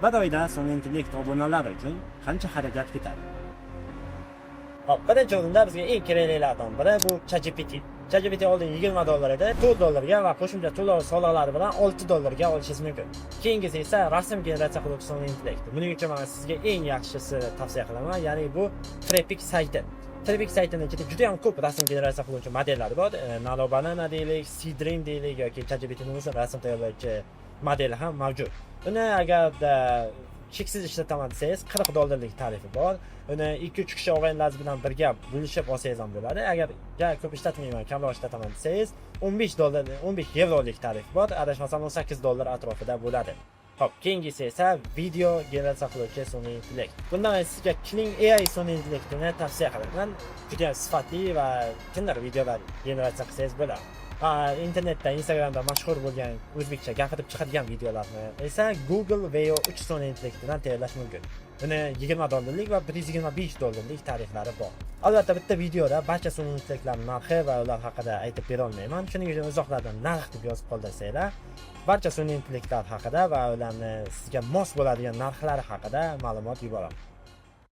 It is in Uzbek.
Bir oyda sun'iy intellekt obunalari uchun qancha xarajat ketadi? Hop, birinchi o'rinda bizga eng keraklilardan biri bu ChatGPT. ChatGPT oldin 20 dollar edi, 4 dollarga va qo'shimcha to'lov soliqlari bilan 6 dollarga olishingiz mumkin. Keyingisi esa rasm generatsiya qiluvchi sun'iy intellekt. Buning uchun men sizga eng yaxshisi tavsiya qilaman, ya'ni bu Freepik sayti. Freepik saytini ichida juda ham ko'p rasm generatsiya qiluvchi modellar bor. Nano Banana deylik, Seedream deylik yoki ChatGPTning o'zi rasm tayyorlovchi modeli ham mavjud. Uni agarda cheksiz ishlataman desangiz, 40 dollarlik tarifi bor. Uni 2-3 kishi og'aynilaringiz bilan birga bo'lishib olsangiz ham bo'ladi. Agar ja ko'p ishlatmayman, kamroq ishlataman desangiz, 15 dollar, 15 yevrolik tarif bor. Adashmasam, 18 dollar atrofida bo'ladi. Hop, keyingisi esa video generatsiya qiluvchi sun'iy intellekt. Bundan men sizga Kling AI sun'iy intellektini tavsiya qilaman. Juda sifatli va tiniq videolar generatsiya qilsangiz bo'ladi. Va internetda, Instagramda mashhur bo'lgan o'zbekcha gapirib chiqadigan videolarni esa Google Veo 3 sun'iy intellektidan tayyorlash mumkin. Buni 20 dollarlik va 125 dollarlik tariflari bor. Albatta, bitta videoda barcha sun'iy intellektlarning narxi va ular haqida aytib bera olmayman. Shuning uchun izohlarda "narx" deb yozib qoldirsanglar, barcha sun'iy intellektlar haqida va ularni sizga mos bo'ladigan narxlari haqida ma'lumot yuboraman.